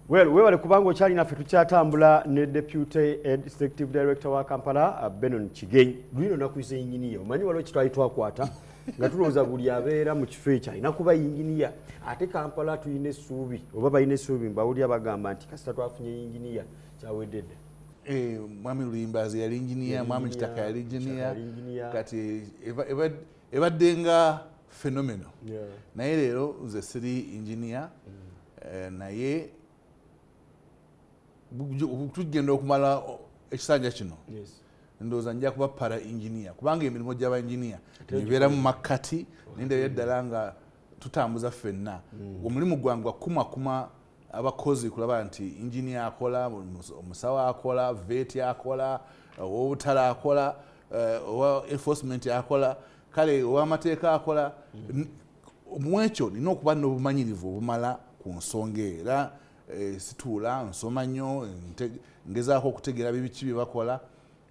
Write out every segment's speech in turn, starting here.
Well, webale kubanga okyali naffe. Tukyatambula ne Deputy Executive Director wa Kampala, Benon Kigenyi. Lwino nakuyise yinginiya. Omanyi waliwo kitwali twakwata nga tulowooza buli abeera mu kifo ekyo alina kuba yinginiya, ate Kampala tulina essuubi oba balina essuubi, mbawulira bagamba nti kasita twafunye yinginiya, kyawedde dda. Mwami Luyimbazi yali inginiya, mwami Kitaka yali inginiya. Inginiya. Kati ebadde nga phenomenon, naye leero nze siri inginiya. Naye tugenda okumala ekisanja kino, ndowooza nja kuba para engineer, kubanga emirimu gy'aba engineer gibeera mu makkati, nendabira ddala nga tutambuza ffenna. Omulimu gwange gwakumakuma abakozi kulaba nti engineer akola, omusawo akola, vet akola, owobutale akola, owa enforcement akola, kale ow'amateeka akola. Mu ekyo nina okuba n'obumanyirivu obumala ku nsonga eyo. Era situula, nsoma nnyo, ngezaako okutegeera bibiki bye bakola.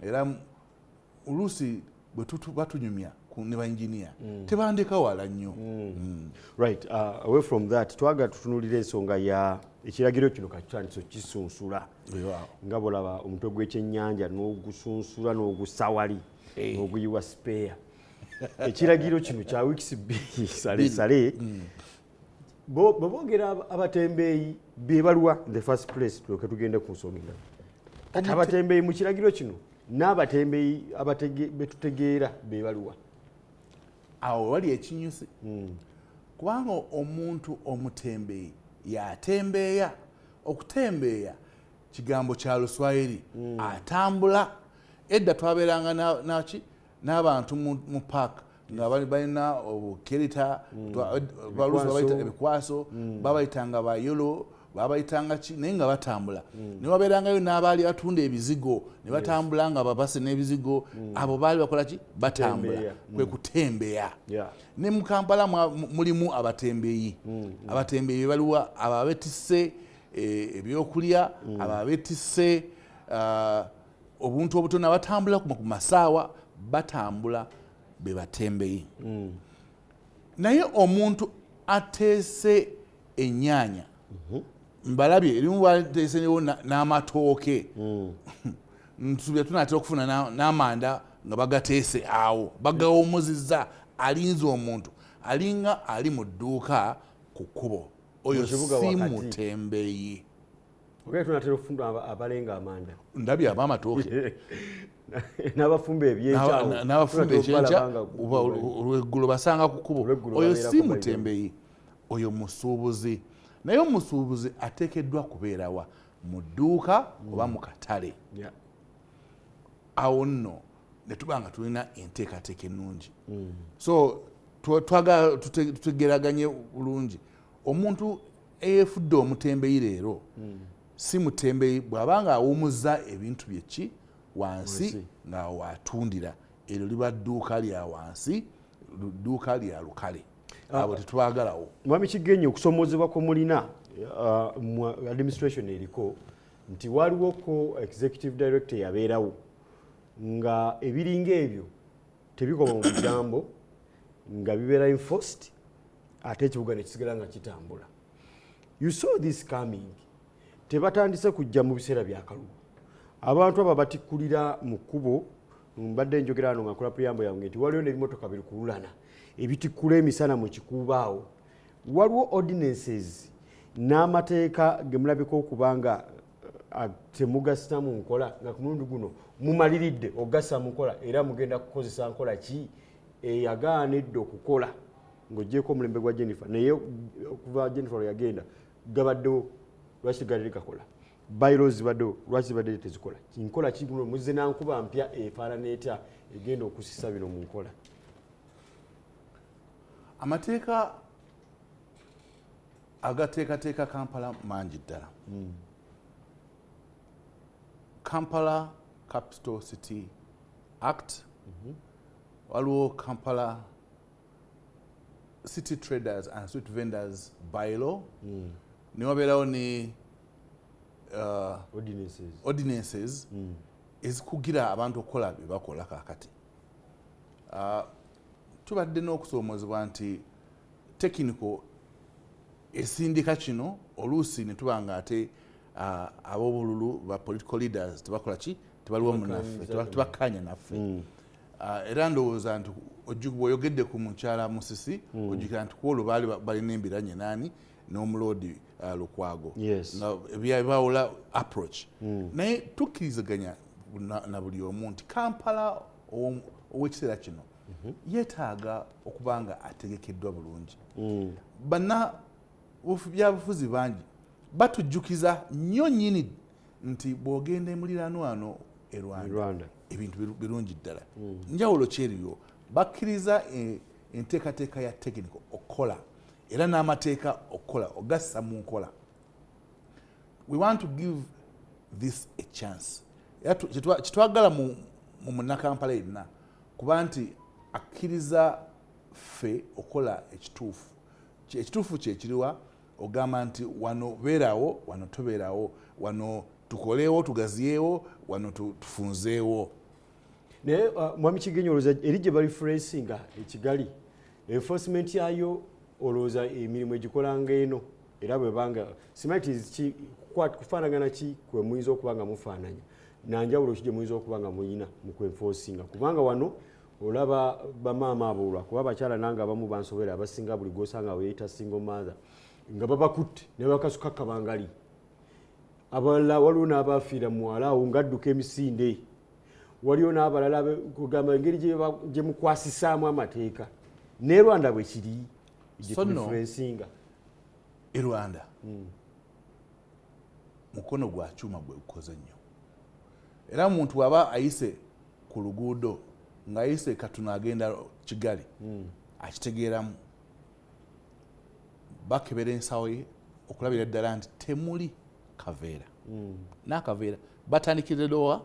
Era oluusi bwe batunyumya ne bainginiya, tebandeka wala nnyo. Right, away from that, twagala tutunulira ensonga ya ekiragiro kino. Kakitandisa okisunsula nga bolaba omutwe gw'ekyennyanja n'ogusunsula n'ogusawali n'oguyiwa spare. Ekiragiro kino kya wiikisi 2 sale sale. Bwe boogera abatembeeyi, be baluwa in the first place? Tulyoke tugende ku nsonga endala. Kati abatembeeyi mu kiragiro kino n'abatembeeyi betutegeera be baluwa? Awo wali ekinyusi, kubanga omuntu omutembeeyi yatembeeya. Okutembeeya kigambo kya Luswayiri, atambula. Edda twabeeranga naki n'abantu mu park nga balina obukerita, baluusi babayita ebikwaso, babayitanga bayolo, babayitanga ki, naye nga batambula. Ne wabeerangayo n'abaali batunda ebizigo ne batambula nga babase n'ebizigo. Abo baali bakola ki? Batambula. Kutembeeya. Kwe kutembeya. Ne mu Kampala mulimu abatembeeyi. Abatembeeyi be baliwa? Abo abetisse ebyokulya, abo abetisse obuntu obutono, abatambula ku masaawa, batambula, be batembeeyi. Naye omuntu ateese ennyaanya, mbalabye erimu bateesewo n'amatooke, nsubira tunatera okufuna n'amanda nga bagateese awo, bagawumuzizza, alinze omuntu, alinga ali mu dduuka ku kkubo, oyo Mu kibuga si wakati. mutembeeyi. Ogenda tunatera okufuna abalenga amanda. Ndabye ab'amatooke. N'abafumba ebyenkyawo. N'abafumba Tunatera ekyenkya okubalaba nga oba olweggulo basanga ku kkubo. Olweggulo Oyo babeerako si by then. mutembeeyi, oyo musuubuzi. Naye omusuubuzi ateekeddwa kubeerawa? Mu dduuka oba mu katale? Awo nno ne tuba nga tulina enteekateeka ennungi. So twagala tutegeraganye bulungi. Omuntu eyeefudde omutembeyi leero si mutembeyi bw'aba nga awumuza ebintu bye ki wansi, Wansi. nga watundira. Eryo liba dduuka lya wansi, dduuka lya lukale. Abo tetwagalawo. Mwami Kigenyi, okusomoozebwa kwe mulina mu administration eriko nti waliwoko executive director yabeerawo nga ebiringa ebyo tebikoma mu bigambo, nga bibeera enforced, ate ekibuga nekisigala nga kitambula. You saw this coming. Tebatandise kujja mu biseera byakalulu. Abantu abo batikkulira mu kkubo, mbadde njogera wano nga nkola preamble yange nti waliwo n'ebimotoka biri kululana ebitikkula emisana mu kikuubaawo. Waliwo ordinances n'amateeka ge mulabika okuba nga temugassa mu nkola, nga ku mulundi guno mumaliridde okugassa mu nkola, era mugenda kukozesa nkola ki eyagaana edda okukola ng'ogyeko omulembe gwa Jennifer? Naye okuva Jennifer lwe yagenda gabaddewo, lwaki tegadde gakola? Bylaws zibaddewo, lwaki zibadde tezikola? Nkola ki guno muzze nankuba mpya efaanana etya egenda okusisa bino mu nkola? Amateeka agateekateeka Kampala mangi ddala. Kampala Capital City Act, waliwo Kampala City Traders and Street Vendors Bylaw, ne wabeerawo ne ordinances. Ordinances ezikugira abantu okukola bye bakola kaakati. Tubadde n'okusoomozebwa nti technical esindika kino, oluusi ne tuba nga ate Ab'obululu ba political leaders tebakola ki, tebaliwo munaffe, tebakkanya naffe. Era ndowooza nti bw'oyogedde ku mukyala Musisi, ojjukira nti kwolwo baali balina embiranye nani n'omuloodi Lukwago, nga byabawula approach. Naye tukkiriziganya na buli omu nti Kampala ow'ekiseera kino yeetaaga okuba nga ategekeddwa bulungi. Banna byabufuzi bangi batujjukiza nnyo nnyini nti bw'ogenda emuliraanwano e Rwanda ebintu birungi ddala. Njawulo kyeriyo, bakkiriza enteekateeka ya tekiniko okukola era n'amateeka okukola ogassa mu nkola. We want to give this a chance. Era kyetwagala mu munnakampala yenna kuba nti akkiriza ffe okukola ekituufu. Ekituufu kyekiriwa ogamba nti wano beerawo, wano tobeerawo, wano tukoleewo, tugaziyeewo, wano tufunzeewo. Naye Mwami Kigenyi, olowooza eri gye balifurensinga ekigali enforcement yayo, olowooza emirimu egikolanga eno era bwebanga simati kufaanagana ki kwe muyinza okuba nga mufaananya nanjawulo ki gye muyinza okuba nga muyina mu kwenforcinga? Kubanga wano olaba bamaama abo, olwakuba abakyala nange abamu bansobera, abasinga buli gwosanga weyita single mother nga babakutte ne bakasuka kabangali. Abalala waliwo n'abafiira muwala awo ng'adduka emisinde, waliwo n'abalala kugamba engeri gye mukwasisaamu amateeka. Ne Rwanda bwe kiri gye tulifurensinga. E Rwanda mukono gwa kyuma gwe gukoze nnyo, era omuntu bw'aba ayise ku luguudo ng'ayise Katuna agenda Kigali akitegeeramu, bakebera ensawo ye okulabira ddala nti temuli kaveera. N'akaveera batandikira ddowa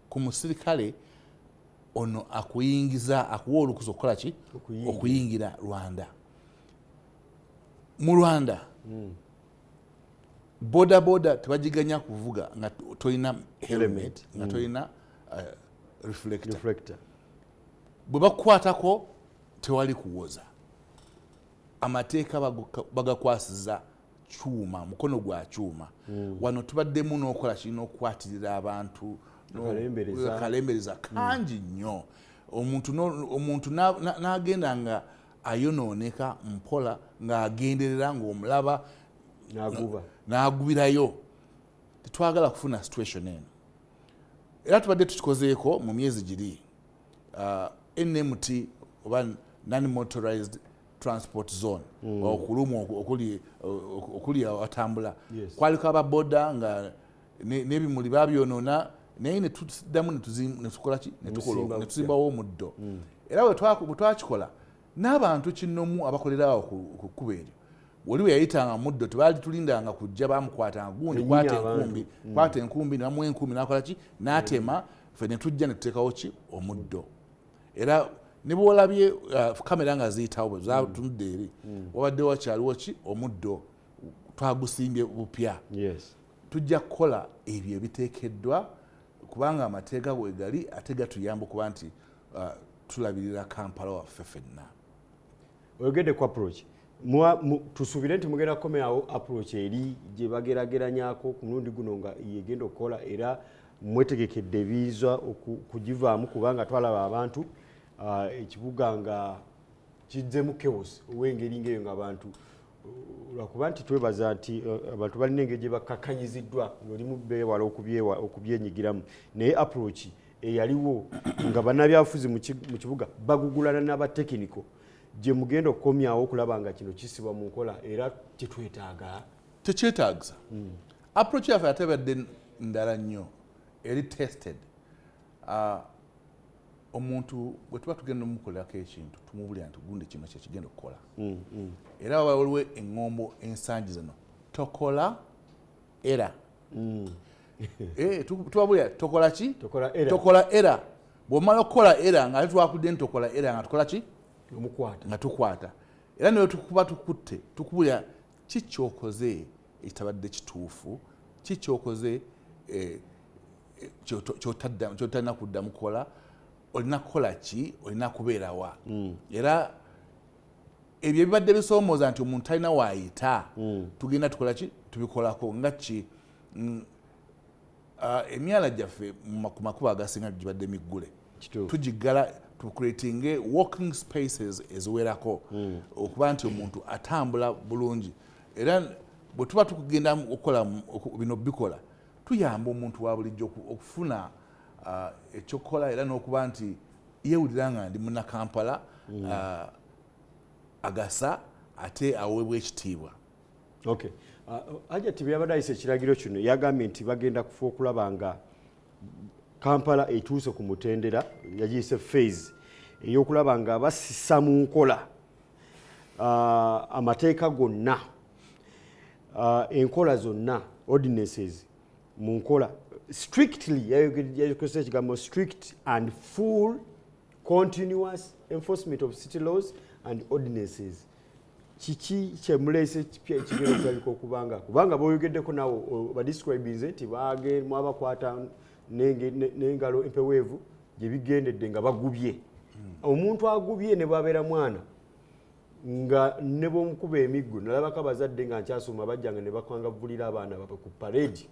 ku musirikale ono akuyingiza, akuwa olukusa okukola ki, okuyingira Rwanda. Mu Rwanda boda boda tebagiganya kuvuga nga tolina helmet, nga tolina reflector. Bwe bakukwatako tewali kuwoza, amateeka bagakwasiza kyuma, mukono gwa kyuma. Wano tubaddemu n'okola kirina okukwatirira abantu kalembereza kangi nnyo. Omuntu n'agenda nga ayonooneka mpola, ng'agenderera ng'omulaba n'agubirayo. Tetwagala kufuna situation eno, era tubadde tukikozeeko mu myezi giri NMT oba non-motorized transport zone, okulumu okuli atambula kwaliko ababoda nga n'ebimuli babyonoona, naye ne tuddamu ne tukola ki, ne tusimbawo omuddo. Era bwe twakikola n'abantu kinnomu abakolera awo ku kkubo eryo, oli bwe yayitanga muddo tebaali tulindanga kujja, bamukwatanga gundi, kwata enkumbi, kwata enkumbi, ne bamuwa enkumbi n'akola ki, n'atema. Ffe ne tujja ne tuteekawo ki, omuddo. Era ne bwolabye kamera nga ziyitawo bwe zatunudde eri, wabadde wakyaliwo ki, omuddo twagusimbye bupya. Tujja kukola ebyo ebiteekeddwa kubanga amateeka bwe gali ate gatuyamba okuba nti tulabirira Kampala waffe ffenna. Oyogedde ku approach. Tusuubire nti mugenda kukomyawo approach eri gye bagerageranyako ku mulundi guno nga yegenda okukola, era mwetegekedde ebiyinza kugivaamu? Kubanga twalaba abantu ekibuga nga kizzemu chaos ow'engeri ng'eyo, nga abantu lwakuba nti twebaza nti abantu balina engeri gye bakakkanyiziddwa ng'olimu beewala okubyenyigiramu. Naye approach eyaliwo nga bannabyabufuzi mu kibuga bagugulana n'abatekiniko gye mugenda okukomyawo okulaba nga kino kisibwa mu nkola, era kyetwetaaga? Tekyetaagisa. Approach yaffe ate ebadde ndala nnyo, eri tested. Omuntu bwe tuba tugenda omukolerako ekintu, tumubulira nti gundi kino kyekigenda okukola. Era waliwo eŋŋombo ensangi zino, tokola era. Tubabulira tokola ki, tokola era. Bw'omala okukola era nga ate twakudde nti tokola era, nga tukola ki, nga tukwata. Era newe tukuba tukutte, tukubulira ki kyokoze ekitabadde kituufu, ki kyokoze kyotalina kuddamu kukola, olina kukola ki, olina kubeerawa. Era ebyo ebibadde bisoomooza nti omuntu talina waayita, tugenda tukola ki, Tubikolako nga ki emyala gyaffe ku makubo agasinga gibadde miggule. Tugiggala, tucreatinge walking spaces eziwerako okuba nti omuntu atambula bulungi. Era bwe tuba tukugenda okukola bino bikola, tuyamba omuntu wa bulijjo okufuna ekyokukola era n'okuba nti yeewulira nga ndi munnakampala agasa ate aweebwa ekitiibwa. Okay. Hajati bwe yabadde ayisa ekiragiro kino, yagambye nti bagenda kufa okulaba nga Kampala etuuse ku mutendera, yagiyise phase ey'okulaba nga basisa mu nkola amateeka gonna, enkola zonna, ordinances mu nkola strictly. Yakozesa ekigambo "strict and full continuous enforcement of city laws and ordinances". Kiki kyemuleese kipya ekigenda okulabika okubanga, kubanga boyogeddeko naawe badescribinze nti mwabakwata n'engalo empeweevu gye bigendedde nga bagubye? Omuntu agubye ne bwabeera mwana nga ne bwomukuba emiggo, nalabako abazadde nga nkyasoma bajjanga ne bakwangavulira abaana baabwe ku parade,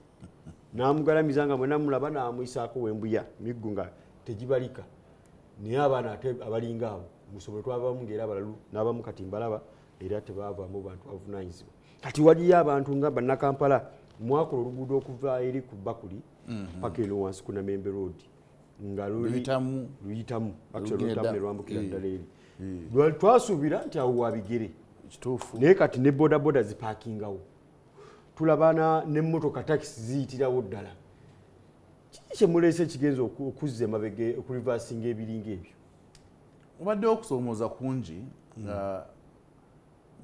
n'amugalamiza nga mwena mulaba, n'amuyisaako wembuya miggo nga tegibalika. Naye abaana ate abalinga abo musobole twavamu ngaera abalalu n'abamu kati mbalaba era tebavaamu bantu abavunaanyizibwa. Kati waliyo abantu nga bannakampala, mwakola oluguudo okuva eri ku Bakuli paka eno wansi ku Namembe Road nga luyitamu. Luyitamu actually, luyitamu ne lwambukira ddala eri. Twasuubira nti awo wabigere. Kituufu. Naye kati ne bodaboda zipaakingawo, tulaba n'emmotoka takisi ziyitirawo ddala. Kiki kyemuleese ekigenza okuzza emabega, okureversinga ebiringa ebyo? Obaddewo okusoomooza kungi nga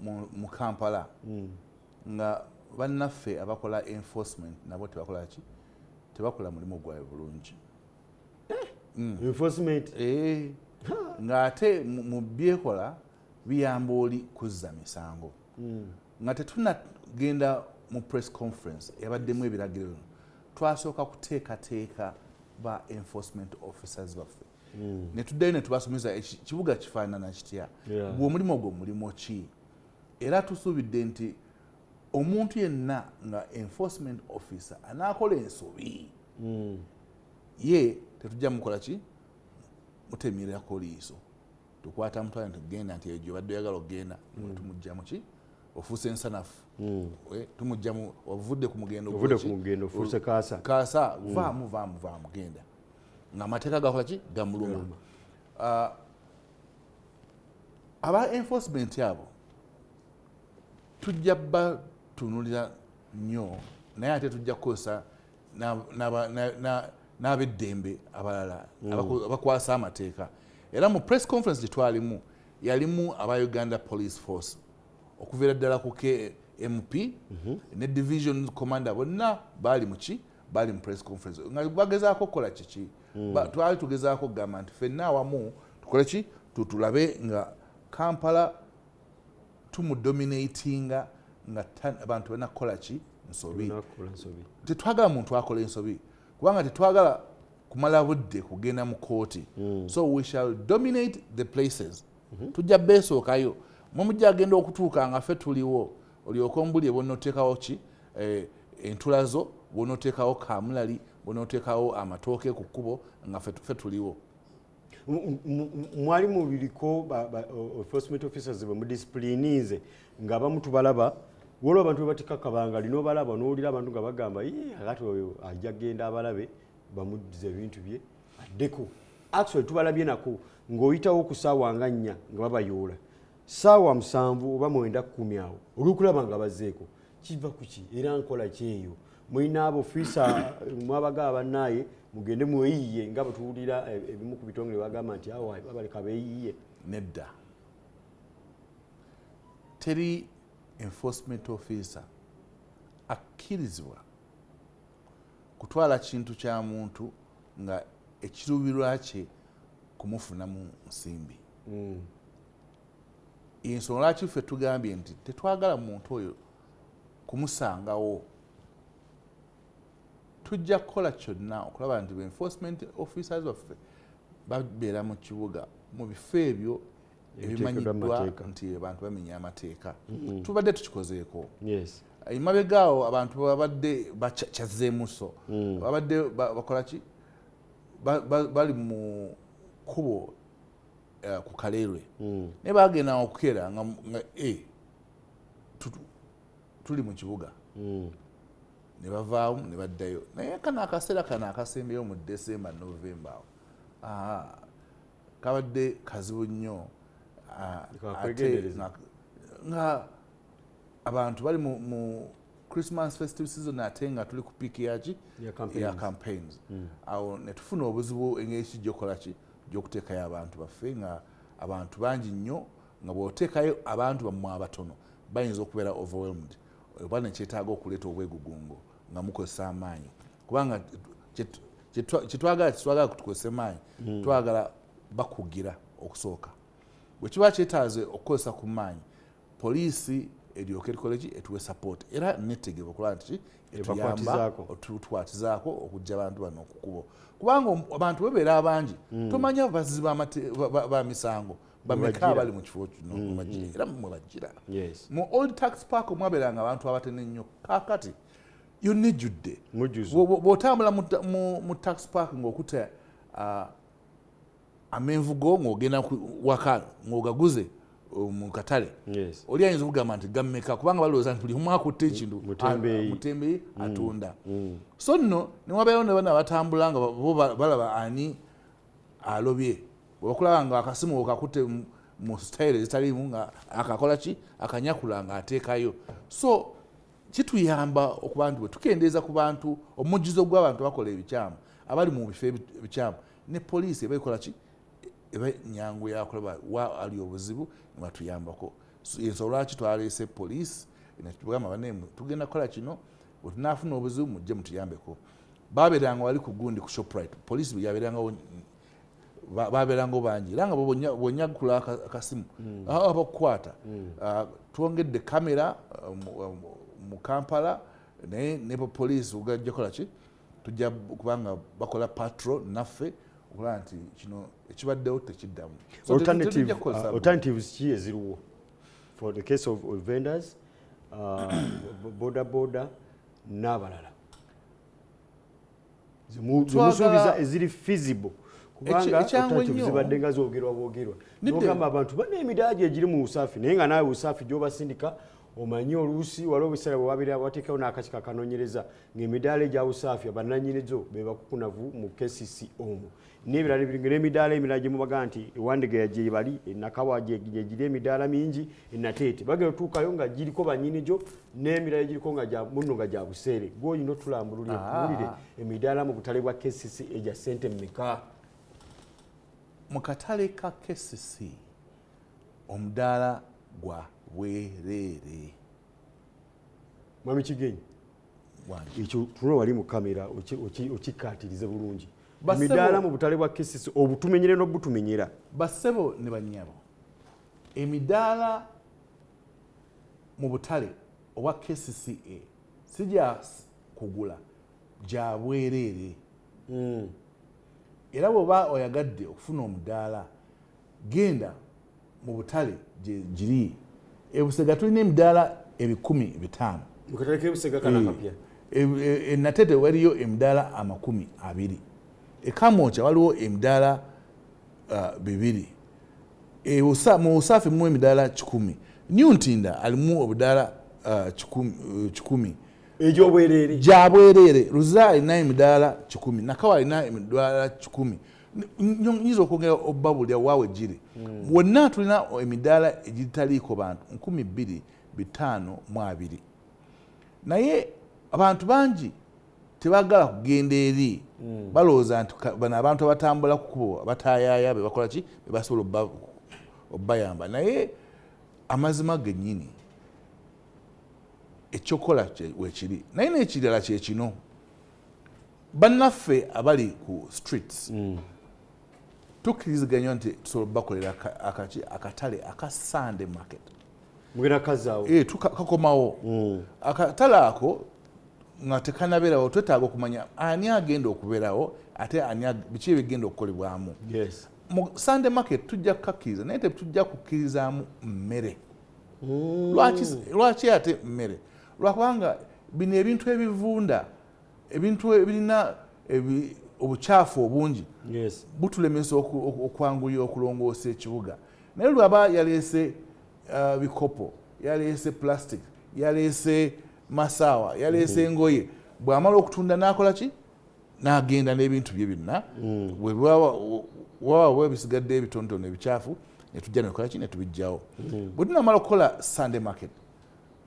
mu Kampala nga bannaffe abakola enforcement nabo tebakola ki, tebakola mulimu gwabwe bulungi. Enforcement? Eh, ng'ate mu byekola biyamba oli kuzza misango. Nga tetunagenda mu press conference eyabaddemu ebiragiro bino, twasooka kuteekateeka ba enforcement officers baffe ne tuddayo ne tubasomesa kibuga kifaanana kitya, gwe omulimu ogwo mulimu ki. Era tusuubidde nti omuntu yenna nga enforcement officer anaakola ensobi, ye tetujja mukola ki, mutemererako liiso, tukwata mutwale ntugenda nti eyo gyobadde oyagala okugenda, tumugjamu ki, ofuuse ensanafu. Tumugjamu, ovudde ku mugendo. Ovudde ku mugendo, ofuuse kaasa. Kaasa, vaamu, vaamu, vaamu, genda ng'amateeka gakola ki, gamuluma. Aba enforcement abo tujja batunulira nnyo, naye ate tujja kukozesa n'abeddembe abalala abakwasa amateeka. Era mu press conference gye twalimu, yalimu aba Uganda Police Force okuviira ddala ku KMP ne division commander, bonna baali muki, baali mu press conference nga bagezaako okukola kiki. Twali tugezaako okugamba nti ffenna awamu tukole ki, tulabe nga Kampala tumudominatinga nga abantu banakukola ki, nsobi. Nakukola nsobi. Tetwagala muntu akola ensobi kubanga tetwagala kumala budde kugenda mu kooti. So we shall dominate the places. Tujja beesookayo, mwe mujja agenda okutuuka nga ffe tuliwo, olyoke ombulye bwonooteekawo ki, entula zo, bwonooteekawo kamulali, bwonooteekawo amatooke ku kkubo nga ffe tuliwo. Mwali mubiriko enforcement officers bwe mudisciplininze nga abamu tubalaba, waliwo abantu bebatikka kabangali n'obalaba n'owulira abantu nga bagamba, "Yee, akati oyo ajja genda abalabe bamuddiza ebintu bye addeko." Actually tubalabye nako ng'oyitawo ku ssaawa nga 4 nga babayoola, ssaawa 7 oba 9, 10 awo olw'okulaba nga bazzeeko. Kiva ku ki era nkola kyeyo? Mulina abofiisa mwabagaba bannaaye mugende mweyiye nga bwe tuwulira ebimu ku bitongole bagamba nti awo babaleka beeyiye? Nedda, teri enforcement officer akkirizibwa kutwala kintu kya muntu nga ekiruubirwa kye kumufunamu nsimbi. Ensonga lwaki ffe tugambye nti tetwagala muntu oyo kumusangawo, tujja kukola kyonna okulaba nti enforcement officers baffe babeera mu kibuga mu bifo ebyo ebiteekeddwa mu ebimanyiddwa mateeka. Nti abantu bamenya amateeka. Tubadde tukikozeeko. Emabega awo abantu babadde bakyazzeemu, so babadde bakola ki? Bali mu kkubo ku Kaleerwe, naye bagenda okukeera nga tuli mu kibuga, ne bavaamu ne baddayo. Naye kano akaseera kano akasembyeyo mu December, November awo, kabadde kazibu nnyo, ate nga abantu bali mu Christmas festive season, ate nga tuli ku peak yaki ya campaigns. Awo ne tufuna obuzibu engeri kijja okukola ki gy'okuteekayo abantu baffe, nga abantu bangi nnyo, nga bw'oteekayo abantu bammwe abatono bayinza okubeera overwhelmed, oba nekyetaaga okuleeta obwegugungo nga mukozesa amaanyi, kubanga kyetwagala tetwagala kutukozesa maanyi, twagala bakugira okusooka. Bwe kiba kyetaaze okukozesa ku maanyi, poliisi eryoke ekole ki? Etuwe support, era netegeeba okulaba nti etuyamba otukwatizaako okujja abantu bano ku kkubo, kubanga abantu bebeera abangi, tomanya bazzi ba misango bameka abali mu kifo kino era mwe bajjira. Mu Old Tax Park mwabeeranga abantu abatene ennyo, kaakati yonna ejjudde. Bw'otambula mu Tax Park ng'okutta amenvu go ng'ogenda waka ng'ogaguze mu katale, oli ayinza okugamba nti gammeka, kubanga balowooza nti buli omu akutte ekintu mutembeeyi atunda. So nno newabeerawo ne bana abatambula nga bo balaba ani alobye, bwebakulaba nga akasimu okakutte mu sitayiro ezitaliimu, nga akakola ki, akanyakula nga ateekayo. So kituyamba okuba nti bwe tukendeeza ku bantu, omujjuzo gw'abantu bakola ebikyamu abali mu bifo ebikyamu, ne poliisi eba ekola ki, eba nyangu yakulaba wa ali obuzibu ne batuyambako. Ensonga lwaki twaleese poliisi, netugamba bane tugenda kukola kino, bwe tunaafuna obuzibu mujje mutuyambeko. Babeeranga wali ku gundi ku Shoprite, poliisi yabeerangawo, babeerangawo bangi, era nga bwonyagula akasimu abakukwata. Twongedde kamera mu Kampala, naye ne poliisi ugajja kola ki, tujja kubanga bakola patrol naffe okulaba nti kino ekibaddewo tekiddamu. Alternatives ki eziriwo for the case of vendors, boda boda n'abalala zemusuubiza eziri feasible? Kubanga alternatives zibadde nga zoogerwa bwogerwa, nogamba abantu bana emidaala egiri mu Usaafi, naye nga naawe Usaafi gy'obasindika omanyi oluusi waliwo ebiseera bwe wabeera wateekawo n'akakiiko akanoonyereza ng'emidaala egya Usaafi abannannyinizo be bakukunavu mu KCC omwo n'ebirala ebiringa n'emidaala emirala gye mubaga nti ewandiga gye bali, enakawa gye giri emidaala mingi, enateete bagenda otuukayo nga giriko bannyinigyo, n'emirala egiriko nga muno nga gya buseere. Gw'olina otulambululire, tuwulire emidaala mu butale bwa KCC egya ssente mmeka? Mu katale ka KCC omudaala gwa bwereere. Mwami Kigenyi, ekyo tunula wali mu kamera okikkaatirize bulungi. Emidaala mu butale bwa KCC obutumenyere n'obutumenyera. Bassebo ne bannyabo, emidaala mu butale obwa KCCA si gya kugula, gya bwereere. Era bw'oba oyagadde okufuna omudaala, genda mu butale gye giri. Ebusega tulina emidaala 500. Mu katale k'Ebusega kana akapya? Enatete waliyo emidaala 20. Ekamwokya waliwo emidaala 2. Mu Busaafi mulimu emidaala 100. New Ntinda alimu obudaala 100. Egyobwereere? Gya bwereere. Luzira alina emidaala 100, Nakawa alina emidaala 100. Nyinza okwongera obbabulya waawe giri. Wonna tulina emidaala egitaliiko bantu 2520, naye abantu bangi tebagala kugenda eri, balowooza nti bano abantu abatambula ku kkubo abataayaaya be bakola ki, be basobola obbayamba. Naye amazima gennyini ekyokukola weekiri. Naye n'ekirala kye kino, bannaffe abali ku streets, tukkiriziganya nti tusobola bakolera akaki akatale aka Sunday market. Mugenda kazaawo? Kakomawo. Akatale ako nga tekanabeerawo, twetaaga okumanya ani agenda okubeerawo, ate ani biki ebigenda okukolebwamu. Mu Sunday market tujja kukakkiriza, naye tetujja kukkirizaamu mmere. Lwaki ate mmere? Lwakubanga bino ebintu ebivunda, ebintu ebirina obukyafu obungi, butulemesa okwanguya okulongoosa ekibuga. Naye lwaba yaleese bikopo, yaleese plastic, yaleese masaawa, yaleese engoye, bw'amala okutunda n'akola ki? N'agenda n'ebintu bye byonna. Bwe waba bisigadde ebitonotono ebikyafu, ne tujja netukola ki? Ne tubijjawo. Bwe tunamala okukola Sunday market,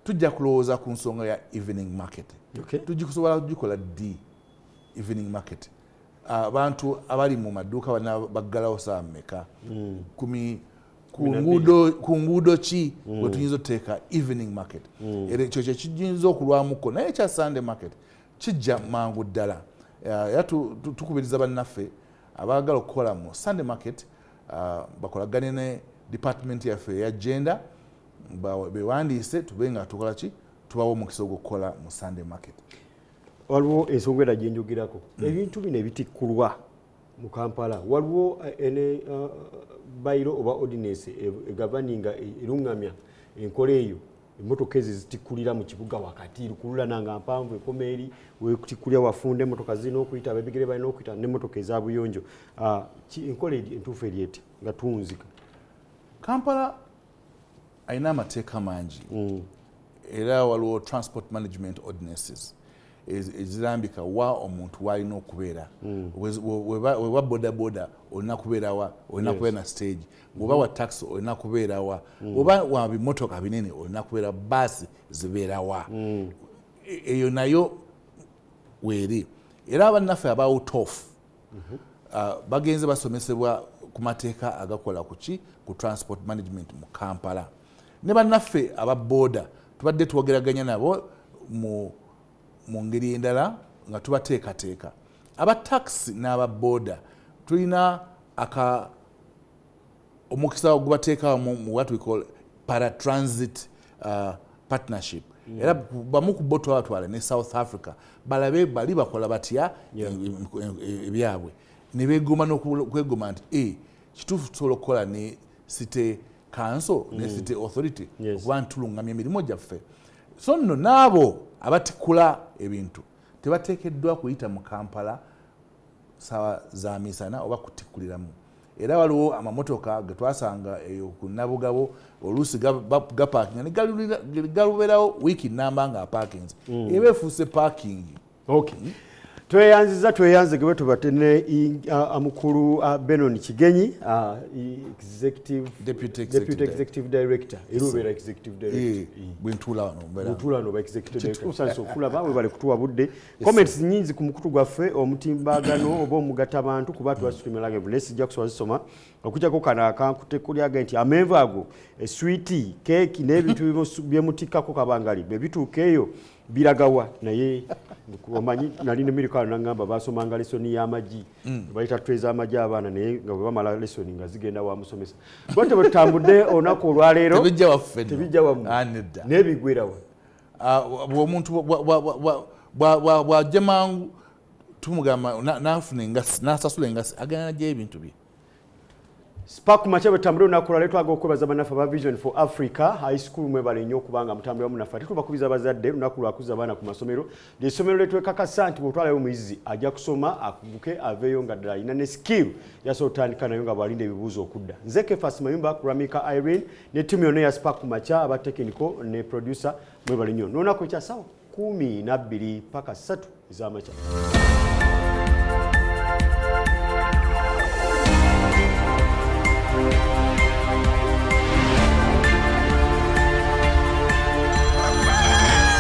tujja kulowooza ku nsonga ya evening market. Tujja kusobola kugikola ddi evening market? Abantu abali mu maduuka baggalawo ssaawa mmeka? Ku nguudo ki we tuyinza okuteeka evening market? Era ekyo kye kiyinza okulwamuko, naye ekya Sunday market kijja mangu ddala. Era tukubiriza bannaffe abaagala okukola mu Sunday market bakolagane ne department yaffe eya gender, bewandiise tube nga tukola ki, tubawo omukisa ogw'okukola mu Sunday market. Waliwo ensonga era gye njogerako, ebintu bino ebitikkulwa mu Kampala, waliwo ene bylaw oba ordinance egoverninga, erungamya enkola eyo? Emmotoka ezo zitikkulira mu kibuga wakati, lukululana nga mpanvu, ekoma eri wetikkulira wafunda, emmotoka zirina okuyita, abebigere balina okuyita, n'emmotoka eza buyonjo. Enkola entuufu eri eti nga tuwunzika? Kampala alina amateeka mangi, era waliwo transport management ordinances ezirambika wa omuntu walina okubeera. Weba bodaboda olina kubeerawa, olina kubeera na stage. Bwoba wa taxi olina kubeerawa, oba wa bimotoka binene olina kubeera, baasi zibeerawa. Eyo nayo weeri. Era abannaffe aba UTOF bagenze basomesebwa ku mateeka agakola kuki ku transport management mu Kampala. Ne bannaffe aba boda tubadde twogeraganya nabo mu ngeri endala nga tubateekateeka. Aba taxi n'aba boda tulina aka omukisa ogubateeka mu what we call paratransit partnership. Era bamu ku bo twabatwala ne South Africa balabe bali bakola batya ebyabwe, ne beegoma n'okwegoma nti kituufu tusobola okukola ne city council ne city authority okuba nti tulungamya emirimu gyaffe. So nno n'abo abatikula ebintu tebateekeddwa kuyita mu Kampala sawa za misana oba kutikkuliramu. Era waliwo amamotoka ge twasanga eyo ku Nabugabo, oluusi gaparkinga ne galubeerawo wiiki namba nga aparkinze, eba efuuse parking. Okay, tweyanziza, tweyanze gwe tubate ne mukulu Benon Kigenyi, executive Deputy deputy executive director, era obeera executive director? Bwe ntuula wano mbeera. Mutuula wano ba executive director. Tusanyuse okulaba, webale kutuwa budde. Comments nyingi ku mukutu gwaffe omutimbagano oba omugatta bantu, kuba tuba live, naye sijja kusobola zisoma okujjako kano akankutekulyaga nti amenvu ago, eswiti, keeki n'ebintu byemutikkako kabangali bwe bituuka eyo biragawa? Naye omanyi nali ne miriko nagamba basomanga lesoni y'amagi, bayita tray z'amagi abaana, naye nga bwe bamala lesoni nga zigenda wa musomesa. Bwatyo bwe tutambudde olunaku olwaleero. Tebijja waffe nno. Tebijja wammwe? Ah, nedda. N'ebigwerawa? Ah, bw'omuntu bw'ajja mangu tumugamba n'afuna engasi n'asasula engasi, agenda najjayo ebintu bye. Spark Makya bwe tutambudde olunaku olwaleero. Twagala okwebaza bannaffe aba Vision for Africa High School, mwebale nnyo okubanga mutambulira wamu naffe. Ate tubakubiza abazadde, lunaku lwakuza abaana ku masomero. Lyessomero lyetwekakasa nti bw'otwalayo omuyizi ajja kusoma akuguke, aveeyo nga ddala alina ne skill yasobola otandika nayo nga bw'alinda ebibuuzo okudda. Nze Kefas Mayumba, Kuramika Irene ne ttiimu yonna eya Spark Makya, aba technical ne producer, mwebale nnyo. N'olunaku ekya ssaawa 12 paka 3 ez'amakya.